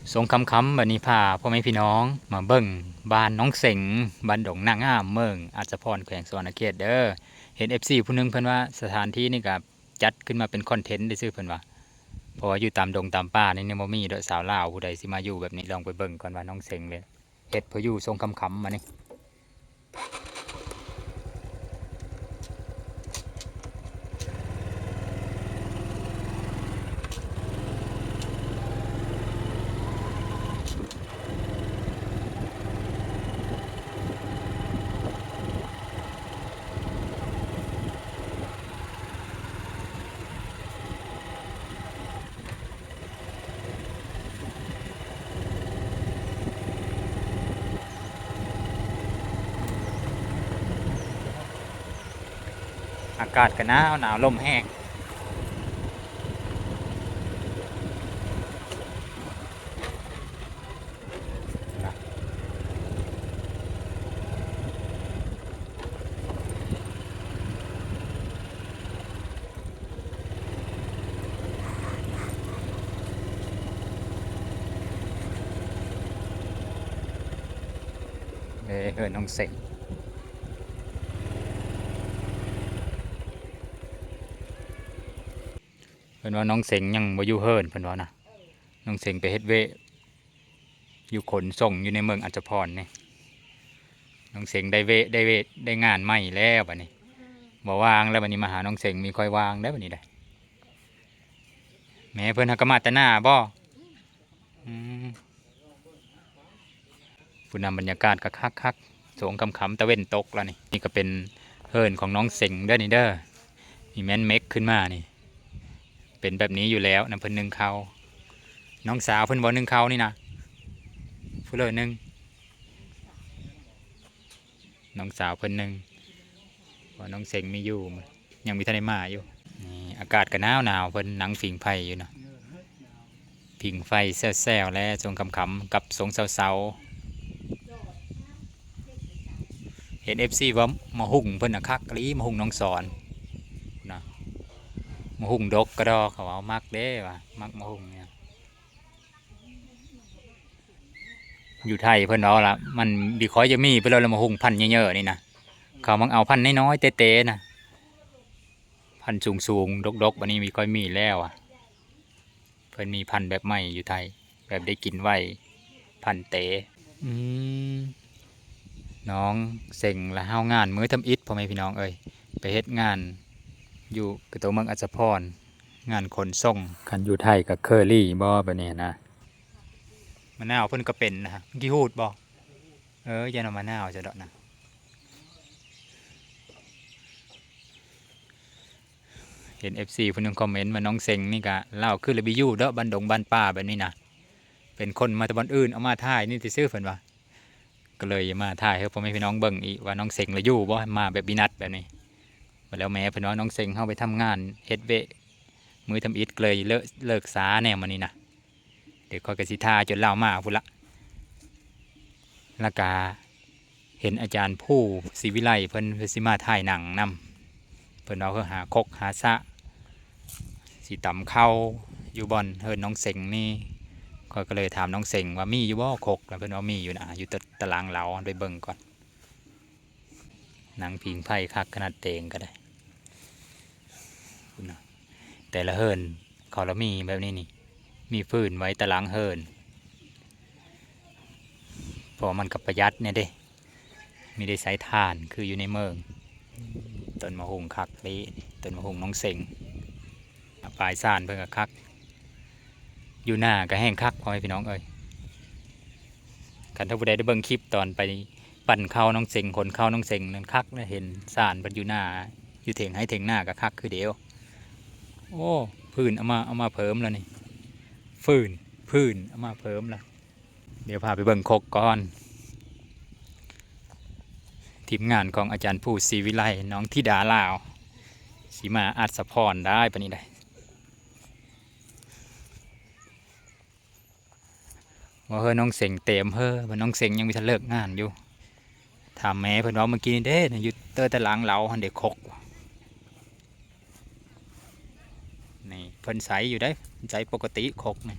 ຊ່ວງຄ່ຳໆ ບັດນີ້ພາພໍ່ແມ່ພີ່ນ້ອງມາເບິ່ງບ້ານໜອງເສັງ ບ້ານດົງນາງາມ ເມືອງອັດສະພອນ ແຂວງສະຫວັນນະເຂດເດີ. ເຫັນເອັຟຊີຜູ້ໜຶ່ງເພິ່ນວ່າສະຖານທີ່ນີ້ກະຈັດຂຶ້ນມາເປັນຄອນເທັນຊື່ໆ ເພິ່ນວ່າ ເພາະວ່າຢູ່ຕາມດົງຕາມປ່ານີ້ຍັງບໍ່ມີດອກ ຊາວລາວຜູ້ໃດຊິມາຢູ່ແບບນີ້. ລອງໄປເບິ່ງກ່ອນວ່າໜອງເສັງເລີຍ ເຮັດເພື່ອຢູ່ຊ່ວງຄ່ຳໆ ມານີ້. ອາກາດກໍໜາວໜາວ ລົມແຮງ. ເອີ ເຮືອນນ້ອງເສັງ ເພິ່ນວ່ານ້ອງເສັງຍັງບໍ່ຢູ່ເຮືອນ ເພິ່ນວ່ານະ. ນ້ອງເສັງໄປເຮັດວຽກຢູ່ຂົນສົ່ງຢູ່ໃນເມືອງອັດສະພອນນີ້. ນ້ອງເສັງໄດ້ວຽກ ໄດ້ວຽກ ໄດ້ງານໃໝ່ແລ້ວບັດນີ້ ບໍ່ວ່າງແລ້ວບັດນີ້. ມາຫານ້ອງເສັງມີຂ້ອຍວ່າງໄດ້ບັດນີ້ໄດ໋. ແມ່ເພິ່ນຫາກະມາແຕ່ໜ້າບໍ່? ອືມ. ຜູ້ນຳບັນຍາກາດກໍຄັກໆ ຊ່ວງຄ່ຳໆ ຕາເວັນຕົກແລ້ວນີ້. ນີ້ກໍເປັນເຮືອນຂອງນ້ອງເສັງເດີນີ້ເດີ. ນີ້ແມ່ນເມັກຂຶ້ນມານີ້ ເປັນແບບນີ້ຢູ່ແລ້ວນຳ. ເພິ່ນໜຶ້ງເຂົ້າ ນ້ອງສາວເພິ່ນບໍ່ໜຶ້ງເຂົ້ານີ້ນະ ຜູ້ເລີໜຶ້ງ ນ້ອງສາວເພິ່ນໜຶ້ງ ເພາະນ້ອງເສັງມີຢູ່ ຍັງມີທັນໄດ້ມາຢູ່. ນີ້ອາກາດກໍໜາວໆ ເພິ່ນນັ່ງຜິງໄຟຢູ່ເນາະ ຜິງໄຟແຊວໆ ແລະ ຊ່ວງຄ່ຳໆ ກັບຊ່ວງເຊົ້າໆ. ເຫັນເອັຟຊີວ່າໝາກຫຸ່ງເພິ່ນນະຄັກອີ່ຫຼີ ໝາກຫຸ່ງນ້ອງສອນນະ ໝາກຫຸ່ງດົກກະດອກ ເຂົາເວົ້າມັກເດ້ວ່າ ມັກໝາກຫຸ່ງນີ້. ຢູ່ໄທເພິ່ນເວົ້າລະ ມັນບໍ່ຄ່ອຍຈະມີໄປແລ້ວລະ ໝາກຫຸ່ງພັນເຍີະໆ ນີ້ນະ ເຂົາມັກເອົາພັນນ້ອຍໆ ເຕໆ ນະ ພັນສູງໆ ດົກໆ ບັດນີ້ບໍ່ຄ່ອຍມີແລ້ວອະ. ເພິ່ນມີພັນແບບໃໝ່ຢູ່ໄທ ແບບໄດ້ກິນໄວ ພັນເຕ. ອືມ ນ້ອງເສັງລະເຮົາງານມື້ທຳອິດ ພໍ່ແມ່ພີ່ນ້ອງເອີຍ ໄປເຮັດງານຢູ່ກະໂຕເມືອງອັດສະພອນ ງານຂົນສົ່ງ. ຄັນຢູ່ໄທກໍເຄີລີບໍ ແບບນີ້ນະ. ມະນາວເພິ່ນກໍເປັນນະ ຂີ້ຫູດບໍ? ເອີ ຢ່ານຳມະນາວຊະດອກນະ. ເຫັນເອັຟຊີຜູ້ໜຶ່ງຄອມເມັນວ່າ ນ້ອງເສັງນີ້ກະລາວຄືລະບິຢູ່ເດາະ ບ້ານດົງບ້ານປ່າແບບນີ້ນະ ເປັນຄົນມາແຕ່ບ່ອນອື່ນ ເອົາມາຖ່າຍນີ້ຊື່ໆ ເພິ່ນວ່າ. ກໍເລີຍມາຖ່າຍໃຫ້ພໍ່ແມ່ພີ່ນ້ອງເບິ່ງອີກວ່າ ນ້ອງເສັງລະຢູ່ບໍ່ ມາແບບບິນັດແບບນີ້. ແລ້ວແມ່ເພິ່ນວ່າ ນ້ອງເສັງເຮົາໄປທຳງານເຮັດວຽກມື້ທຳອິດ ກໍເລີຍເລີກ ເລີກຊ້າແດ່ມື້ນີ້ນະ. ດຽວຂ້ອຍກໍຊິຖ້າຈົນລາວມາພຸ້ນລະ. ແລ້ວກະເຫັນອາຈານພູ ສີວິໄລ ເພິ່ນຊິມາຖ່າຍໜັງນຳ ເພິ່ນວ່າເພິ່ນຫາຄົກຫາສາກ ຊິຕຳເຂົ້າຢູ່ບ່ອນເຮືອນນ້ອງເສັງນີ້. ຂ້ອຍກໍເລີຍຖາມນ້ອງເສັງວ່າ ມີຢູ່ບໍ່ຄົກ ແລ້ວເພິ່ນວ່າມີຢູ່ນະ ຢູ່ຕະ ຕະລາງເລົາ ໄປເບິ່ງກ່ອນ. ໜັງຜິງໄຟຄັກຂະໜາດ ເຕີງກໍໄດ້. ພຸ້ນນະ ແຕ່ລະເຮືອນເຂົາລະມີແບບນີ້ນີ້ ມີຟືນໄວ້ຕະລາງເຮືອນ ເພາະມັນກໍປະຢັດແດ່ເດ້ ມີໄດ້ໃຊ້ຖ່ານຄືຢູ່ໃນເມືອງ. ຕົ້ນໝາກຫຸ່ງຄັກເດ້ ຕົ້ນໝາກຫຸ່ງນ້ອງເສັງ. ປາຍສານເພິ່ນກໍຄັກ ຢູ່ນາກໍແຮ່ງຄັກ ພໍ່ແມ່ພີ່ນ້ອງເອີຍ. ຄັນຖ້າຜູ້ໃດໄດ້ເບິ່ງຄລິບຕອນໄປປັ່ນເຂົ້ານ້ອງເສັງ ຂົນເຂົ້ານ້ອງເສັງນັ້ນຄັກນະ ເຫັນສານເພິ່ນຢູ່ນາ ຢູ່ເຖິງໄຮ່ເຖິງນາກໍຄັກຄືດຽວ. ໂອ້ ຟືນເອົາມາ ເອົາມາເພີ່ມແລ້ວນີ້ ຟືນ ຟືນເອົາມາເພີ່ມແລ້ວ. ດຽວພາໄປເບິ່ງຄົກກ່ອນ. ທີມງານຂອງອາຈານພູ ສີວິໄລ ນ້ອງທິດາລາວ ຊິມາອັດສະພອນໄດ້ປານນີ້ໄດ໋. ວ່າເຮີ້ ນ້ອງເສັງເຕັມເຮີ້ ວ່ານ້ອງເສັງຍັງບໍ່ທັນເລີກງານຢູ່. ຖາມແມ່ເພິ່ນວ່າ ເມື່ອກີ້ນີ້ເດ້ ຢູ່ເຕີຕະລາງເລົາຫັ້ນເດ້ຄົກ. ນີ້ເພິ່ນໃຊ້ຢູ່ເດ້ ເພິ່ນໃຊ້ປົກກະຕິຄົກນີ້.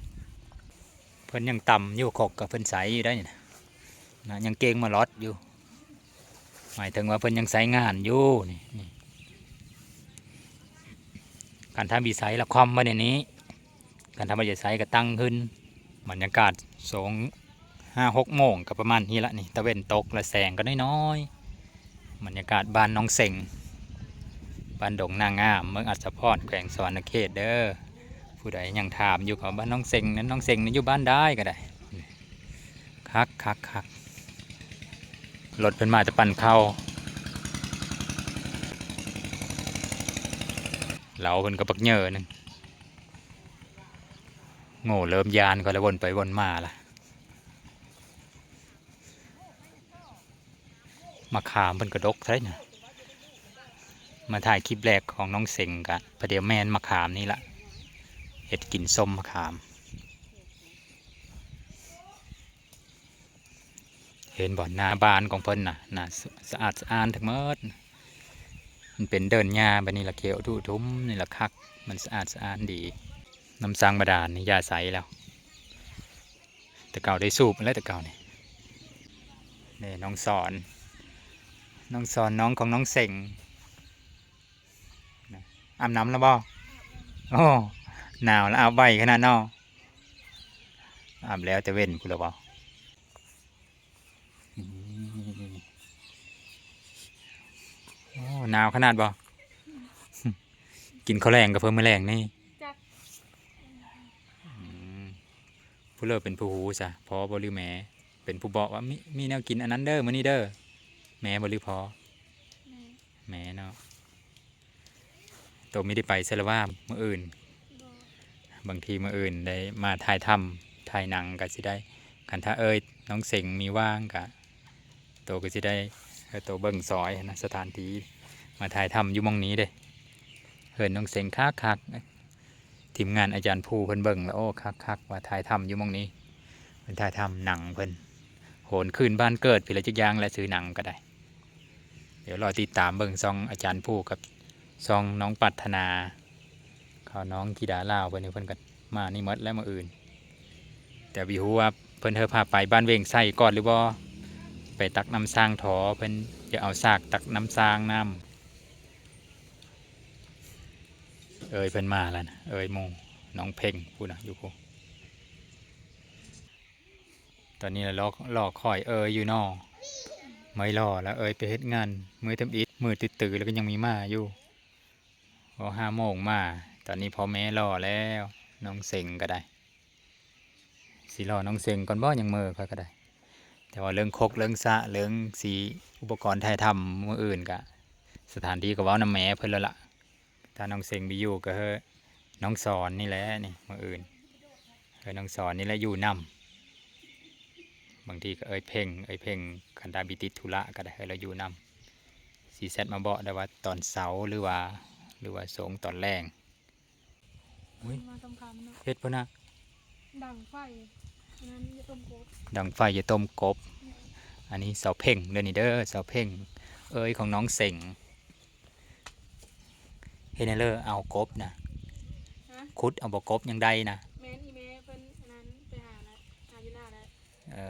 ເພິ່ນຍັງຕຳຢູ່ ຄົກກໍເພິ່ນໃຊ້ຢູ່ໄດ໋ນີ້ນະ ນະ ຍັງເກັ່ງມາລອດຢູ່ ໝາຍເຖິງວ່າເພິ່ນຍັງໃຊ້ງານຢູ່ນີ້ ນີ້ ຄັນທຳວິໄສລະຄອມໄວ້ໃນນີ້ ຄັນທຳບໍ່ໄດ້ໃຊ້ກໍຕັ້ງຂຶ້ນ. ບັນຍາກາດສອງ ຫ້າ ຫົກໂມງກໍປະມານນີ້ລະນີ້ ຕາເວັນຕົກລະແສງກໍນ້ອຍໆ. ບັນຍາກາດບ້ານໜອງເສັງ ບ້ານດົງນາງາມ ເມືອງອັດສະພອນ ແຂວງສະຫວັນນະເຂດເດີ. ຜູ້ໃດຍັງຖາມຢູ່ກໍວ່າບ້ານໜອງເສັງນັ້ນ ໜອງເສັງນັ້ນຢູ່ບ້ານໃດກໍໄດ້. ຄັກໆໆ ລົດເພິ່ນມາແຕ່ປັ່ນເຂົ້າ ເຫຼົ້າເພິ່ນກໍບັກເຫຍີໜຶ່ງ. ໂງ່ ເລີ່ມຢ້ານຂ້ອຍລະ ວົນໄປວົນມາລະ. ມະຂາມເພິ່ນກະດົກໃສນະ. ມາຖ່າຍຄລິບແລກຂອງນ້ອງເສັງກະ ພະດຽວແມ່ນມະຂາມນີ້ລະ ເຮັດກິນສົ້ມມະຂາມ. ເຫັນບໍ່ ໜ້າບ້ານຂອງເພິ່ນນະ ໜ້າສະອາດສະອ້ານທັງໝົດ. ມັນເປັນເດີ່ນຫຍ້າແບບນີ້ລະ ຂຽວທຸທຸມນີ້ລະຄັກ ມັນສະອາດສະອ້ານດີ. ນ້ຳສັງບາດານນີ້ຢ່າໃຊ້ແລ້ວ. ແຕ່ເກົ່າໄດ້ສູບແລ້ວ ແຕ່ເກົ່ານີ້. ນີ້ນ້ອງສອນ ນ້ອງສອນ ນ້ອງຂອງນ້ອງເສັງ. ອາບນ້ຳແລ້ວບໍ່? ໂອ້ ໜາວລະ ອາບໄວຂະໜາດເນາະ. ອາບແລ້ວແຕ່ເວັນພຸ້ນລະບໍ່? ໂອ້ ໜາວຂະໜາດບໍ່? ກິນເຂົ້າແລງກັບເພິ່ນມື້ແລງນີ້ ຈັກ ອືມ ຜູ້ເລີເປັນຜູ້ຮູ້ຊະ ພໍ່ບໍ່ຫຼືແມ່ ເປັນຜູ້ບອກວ່າ ມີ ມີແນວກິນອັນນັ້ນເດີ ມື້ນີ້ເດີ. ແມ່ບໍ່ຫຼືພໍ່? ແມ່ ແມ່ເນາະ. ໂຕມີໄດ້ໄປໃສລະວ່າມື້ອື່ນ? ບໍ່ ບາງທີມື້ອື່ນໄດ້ມາຖ່າຍທຳຖ່າຍໜັງກະຊິໄດ້ ຄັນຖ້າເອີຍນ້ອງເສັງມີວ່າງກະ ໂຕກໍຊິໄດ້ ເອີ ໂຕເບິ່ງຊອຍຫັ້ນນະ ສະຖານທີ່ ມາຖ່າຍທຳຢູ່ໝ່ອງນີ້ເດ້. ເຮືອນນ້ອງເສັງຄັກໆ ທີມງານອາຈານພູເພິ່ນເບິ່ງແລ້ວ ໂອ້ ຄັກໆ ວ່າຖ່າຍທຳຢູ່ໝ່ອງນີ້ ເພິ່ນຖ່າຍທຳໜັງເພິ່ນ ໂຫນຄືນບ້ານເກີດພີ້ລະຈັກຢ່າງແຫຼະ ຊື່ໜັງກໍໄດ້. ດຽວລໍຕິດຕາມເບິ່ງຊ່ອງອາຈານພູກັບຊ່ອງນ້ອງປັດຖະໜາ ເຂົາ ນ້ອງທິດາລາວເພິ່ນ ເພິ່ນກໍມານີ້ໝົດແລ້ວມື້ອື່ນ. ແຕ່ບໍ່ຮູ້ວ່າເພິ່ນເຮີພາໄປບ້ານເວງໄຊກ່ອນຫຼືບໍ່ ໄປຕັກນ້ຳສ້າງທໍ ເພິ່ນຈະເອົາສາກຕັກນ້ຳສ້າງນ້ຳ. ເອີຍເພິ່ນມາແລ້ວນະ ເອີຍໝູ່ ນ້ອງເພັງພຸ້ນນະ ຢູ່ພຸ້ນ. ຕອນນີ້ລະລໍ ລໍຄອຍເອີຍຢູ່ເນາະ ເມື່ອຍລໍລະ ເອີຍໄປເຮັດງານ ເມື່ອຍທຳອິດ ມືດຕື້ໆ ລະກໍຍັງມີມາຢູ່. ໂອ້ ຫ້າໂມງມາ ຕອນນີ້ພໍ່ແມ່ລໍແລ້ວ ນ້ອງເສັງກໍໄດ້. ຊິລໍນ້ອງເສັງກ່ອນບໍ່ ຍັງເມີຂ້ອຍກໍໄດ້. ແຕ່ວ່າເລື່ອງຄົກເລື່ອງສະ ເລື່ອງຊິອຸປະກອນຖ່າຍທຳມື້ອື່ນກະ ສະຖານທີ່ກໍເວົ້ານຳແມ່ເພິ່ນແລ້ວລະ. ຖ້ານ້ອງເສັງບໍ່ຢູ່ກໍເຮີນ້ອງສອນນີ້ແຫຼະນີ້ ມື້ອື່ນເຮີນ້ອງສອນນີ້ແຫຼະຢູ່ນຳ. ບາງທີກໍເອີຍເພັງ ເອີຍເພັງ ຄັນຖ້າບໍ່ຕິດທຸລະກໍໄດ້ ເຮີລາວຢູ່ນຳ. ຊິແຊັດມາບອກໄດ້ວ່າຕອນເຊົ້າ ຫຼືວ່າ ຫຼືວ່າໂຊງຕອນແລງ. ອຸ້ຍ ມາຄ່ຳໆເນາະ ເຮັດພຸ້ນນະ ດັງໄຟ ອັນນັ້ນຢ່າຕົ້ມກົບ ດັງໄຟຢ່າຕົ້ມກົບ. ແມ່ນ ອັນນີ້ສາວເພັງເດີນີ້ເດີ ສາວເພັງ ເອີຍຂອງນ້ອງເສັງ. ເຮັດແນວເລີ ເອົາກົບນະ ຮະ ຂຸດເອົາບໍ່ ກົບຍັງໄດ້ນະ. ແມ່ນ ອີ່ແມ່ເພິ່ນອັນນັ້ນໄປຫານະ ຫາຢູ່ໜ້ານະ. ເອີ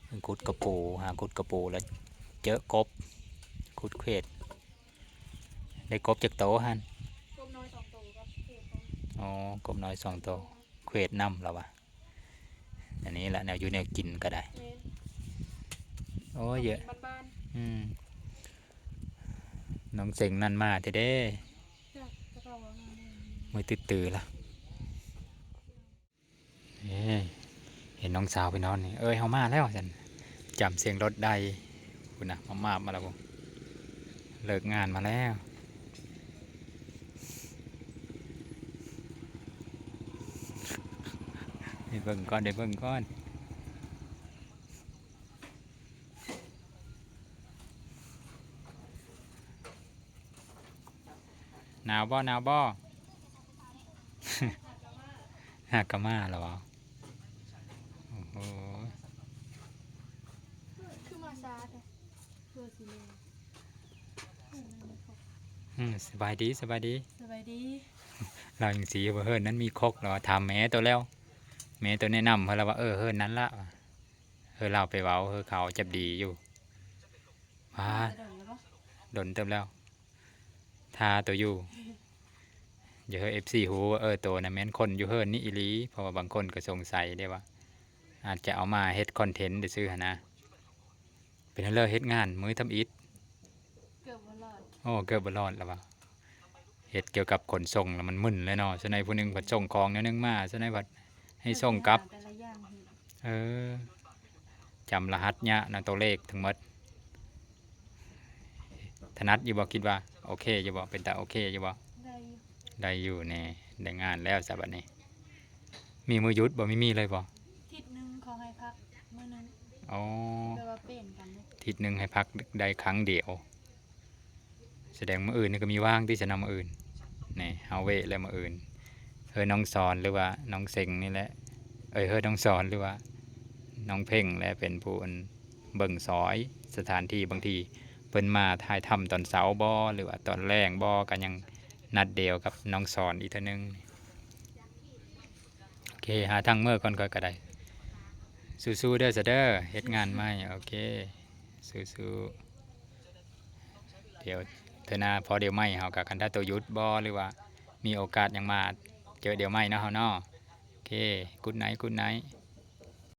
ເພິ່ນຂຸດກະປູ ຫາຂຸດກະປູແລ້ວເຈີກົບ ຂຸດເຂວດ. ໄດ້ກົບຈັກໂຕຫັ້ນ? ກົບນ້ອຍສອງໂຕກັບເຂວດໜຶ່ງ. ອໍ ກົບນ້ອຍສອງໂຕ ເຂວດນຳລະວ່າ. ອັນນີ້ລະແນວຢູ່ແນວກິນກໍໄດ້. ແມ່ນ ໂອ້ຍ ເຍາະ ກິນບ້ານໆ. ອືມ ນ້ອງເສັງນັ້ນມາແທ້ເດ້. ຈ້ະ ແຕ່ເກົ່າວ່າມາແລ້ວ ມື້ຕື້ໆລະ. ເອີ ເຫັນນ້ອງສາວໄປນອນນີ້ ເອີຍ ເຮົາມາແລ້ວ ວ່າຊັ້ນ. ຈຳສຽງລົດໄດ້ ພຸ້ນນະ ມາ ມາ ມາແລ້ວພຸ້ນ ເລີກງານມາແລ້ວ. ໄດ້ເບິ່ງກ່ອນ ໄດ້ເບິ່ງກ່ອນ. ໜາວບໍ່ ໜາວບໍ່? ຫາກະມາແລ້ວບໍ່? ໂອ້ໂຫ ຄືມາຊ້າແທ້ ເພື່ອຊິແລ່ນ. ອືມ ສະບາຍດີ ສະບາຍດີ ສະບາຍດີ. ລາວຍັງຊິບໍ່ເຮີ້ນນັ້ນມີຄົກແລ້ວ ຖາມແມ່ໂຕແລ້ວ. ແມ່ໂຕແນະນຳເພິ່ນລະວ່າ ເອີ ເຮືອນນັ້ນລະ ເອີ ລາວໄປເວົ້າ ເອີ ເຂົາຈັບດີຢູ່. ປາດ ໂດນແລ້ວບໍ່? ໂດນເຕີບແລ້ວ ຖ້າໂຕຢູ່ ຢາກໃຫ້ເອັຟຊີຮູ້ວ່າ ເອີ ໂຕນະແມ່ນຄົນຢູ່ເຮືອນນີ້ອີ່ຫຼີ ເພາະວ່າບາງຄົນກໍສົງໄສເດ້ວ່າ ອາດຈະເອົາມາເຮັດຄອນເທັນຊື່ໆຫັ້ນນະ. ເປັນຈັ່ງໃດເຮັດງານມື້ທຳອິດ? ເກືອບບໍ່ລອດ. ໂອ້ ເກືອບບໍ່ລອດລະວ່າ ເຮັດກ່ຽວກັບຂົນສົ່ງລະມັນມຶນແຫຼະເນາະ. ສ່ວນໃຫຍ່ຜູ້ໜຶ່ງເພິ່ນສົ່ງຂອງແນວໜຶ່ງມາ ສ່ວນໃຫຍ່ເພິ່ນໃຫ້ສົ່ງກັບ ແຕ່ລະຢ່າງ ເອີ ຈຳລະຫັດຍາກນະ ໂຕເລກທັງໝົດ. ຖະໜັດຢູ່ບໍ່? ຄິດວ່າໂອເຄຢູ່ບໍ່? ເປັນຕາໂອເຄຢູ່ບໍ່? ໄດ້ຢູ່ ໄດ້ຢູ່ແນ່ ໄດ້ງານແລ້ວຊະບັດນີ້. ມີມື້ຢຸດບໍ່? ມີ ມີເລີຍບໍ່? ທິດໜຶ່ງເຂົາໃຫ້ພັກມື້ໜຶ່ງ. ອໍ ແບບວ່າປ່ຽນກັນເດ້ ທິດໜຶ່ງໃຫ້ພັກໄດ້ຄັ້ງດຽວ. ສະແດງມື້ອື່ນນີ້ກໍມີວ່າງຕິ ສະນຳມື້ອື່ນນີ້ ເຮົາເວະແລ້ວມື້ອື່ນ. ເຮີນ້ອງສອນ ຫຼືວ່ານ້ອງເສັງນີ້ແຫຼະ ເອີຍ ເຮີນ້ອງສອນ ຫຼືວ່ານ້ອງເພັງແຫຼະ ເປັນຜູ້ອັນເບິ່ງຊອຍສະຖານທີ່. ບາງທີເພິ່ນມາຖ່າຍທຳຕອນເຊົ້າບໍ ຫຼືວ່າຕອນແລງບໍ ກໍຍັງນັດດຽວກັບນ້ອງສອນອີກເທື່ອໜຶ່ງ. ໂອເຄ ຫາທາງເມືອກ່ອນຂ້ອຍກໍໄດ້. ສູ້ໆເດີຊະເດີ ເຮັດງານໃໝ່. ໂອເຄ ສູ້ໆ. ດຽວເທື່ອໜ້າພໍດຽວໃໝ່ເຮົາກໍ ຄັນຖ້າໂຕຢຸດບໍ ຫຼືວ່າມີໂອກາດຫຍັງມາເຈີດຽວໃໝ່ເນາະເຮົາເນາະ. ໂອເຄ Good night Good night.